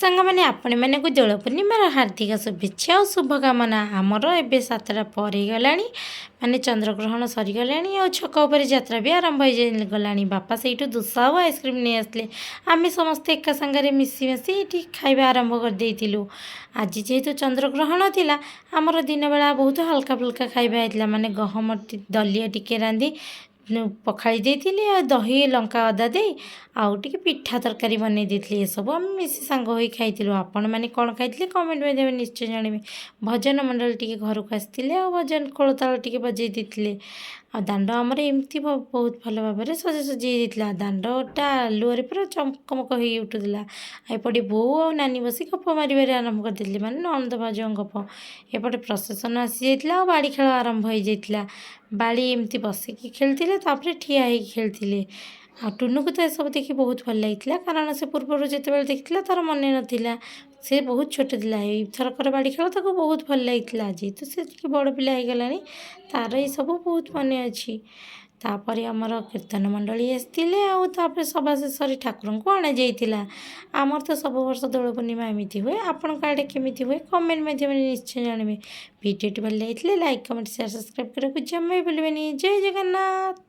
ସାଙ୍ଗମାନେ, ଆପଣମାନଙ୍କୁ ଦୋଳ ପୂର୍ଣ୍ଣିମାର ହାର୍ଦ୍ଦିକ ଶୁଭେଚ୍ଛା ଆଉ ଶୁଭକାମନା। ଆମର ଏବେ 7ଟା ପରେ ହେଇଗଲାଣି, ମାନେ ଚନ୍ଦ୍ରଗ୍ରହଣ ସରିଗଲାଣି ଆଉ ଛକ ଉପରେ ଯାତ୍ରା ବି ଆରମ୍ଭ ହେଇଗଲାଣି। ବାପା ସେଇଠୁ ଦୋସା ଆଉ ଆଇସ୍କ୍ରିମ୍ ନେଇ ଆସିଥିଲେ। ଆମେ ସମସ୍ତେ ଏକା ସାଙ୍ଗରେ ମିଶିମାଶି ଏଠି ଖାଇବା ଆରମ୍ଭ କରିଦେଇଥିଲୁ। ଆଜି ଯେହେତୁ ଚନ୍ଦ୍ରଗ୍ରହଣ ଥିଲା, ଆମର ଦିନବେଳା ବହୁତ ହାଲକା ଫୁଲକା ଖାଇବା ହେଇଥିଲା। ମାନେ ଗହମ ଦଲିଆ ଟିକେ ରାନ୍ଧି ପଖାଳି ଦେଇଥିଲି ଆଉ ଦହି, ଲଙ୍କା, ଅଦା ଦେଇ ଆଉ ଟିକେ ପିଠା ତରକାରୀ ବନେଇ ଦେଇଥିଲି। ଏସବୁ ଆମେ ମିଶି ସାଙ୍ଗ ହୋଇ ଖାଇଥିଲୁ। ଆପଣମାନେ କ'ଣ ଖାଇଥିଲେ, କମେଣ୍ଟ ମାଧ୍ୟମରେ ନିଶ୍ଚୟ ଜଣାଇବେ। ଭଜନ ମଣ୍ଡଳୀ ଟିକେ ଘରକୁ ଆସିଥିଲେ ଆଉ ଭଜନ ଖୋଳତାଳ ଟିକେ ବଜେଇ ଦେଇଥିଲେ। ଆଉ ଦାଣ୍ଡ ଆମର ଏମିତି ବହୁତ ଭଲ ଭାବରେ ସଜାସଜି ହେଇଯାଇଥିଲା। ଦାଣ୍ଡଟା ଆଲୁଅରେ ପୁରା ଚମକମକ ହେଇ ଉଠୁଥିଲା। ଆଉ ଏପଟେ ବୋଉ ଆଉ ନାନୀ ବସି ଗପ ମାରିବାରେ ଆରମ୍ଭ କରିଦେଇଥିଲେ, ମାନେ ନଣନ୍ଦ ଭାଉଜଙ୍କ ଗପ। ଏପଟେ ପ୍ରସେସନ୍ ଆସିଯାଇଥିଲା ଆଉ ବାଡ଼ି ଖେଳ ଆରମ୍ଭ ହେଇଯାଇଥିଲା। ବାଡ଼ି ଏମିତି ବସିକି ଖେଳିଥିଲେ, ତାପରେ ଠିଆ ହେଇକି ଖେଳିଥିଲେ। ଆଉ ଟୁନୁକୁ ତ ଏସବୁ ଦେଖି ବହୁତ ଭଲ ଲାଗିଥିଲା, କାରଣ ସେ ପୂର୍ବରୁ ଯେତେବେଳେ ଦେଖିଥିଲା, ତା'ର ମନେ ନଥିଲା। ସେ ବହୁତ ଛୋଟ ଥିଲା। ଏଇଥରକର ବାଡ଼ି ଖେଳ ତାକୁ ବହୁତ ଭଲ ଲାଗିଥିଲା। ଯେହେତୁ ସେ ଟିକେ ବଡ଼ ପିଲା ହେଇଗଲାଣି, ତା'ର ଏସବୁ ବହୁତ ମନେ ଅଛି। ତାପରେ ଆମର କୀର୍ତ୍ତନ ମଣ୍ଡଳୀ ଆସିଥିଲେ ଆଉ ତାପରେ ସଭା ଶେଷରେ ଠାକୁରଙ୍କୁ ଅଣାଯାଇଥିଲା। ଆମର ତ ସବୁ ବର୍ଷ ଦୋଳ ପୂର୍ଣ୍ଣିମା ଏମିତି ହୁଏ। ଆପଣଙ୍କ ଆଡ଼େ କେମିତି ହୁଏ, କମେଣ୍ଟ ମାଧ୍ୟମରେ ନିଶ୍ଚୟ ଜଣାଇବେ। ଭିଡ଼ିଓଟି ଭଲ ଲାଗିଥିଲେ ଲାଇକ୍, କମେଣ୍ଟ, ସେୟାର, ସବସ୍କ୍ରାଇବ୍ କରିବାକୁ ଜମା ବି ଭୁଲିବେନି। ଜୟ ଜଗନ୍ନାଥ।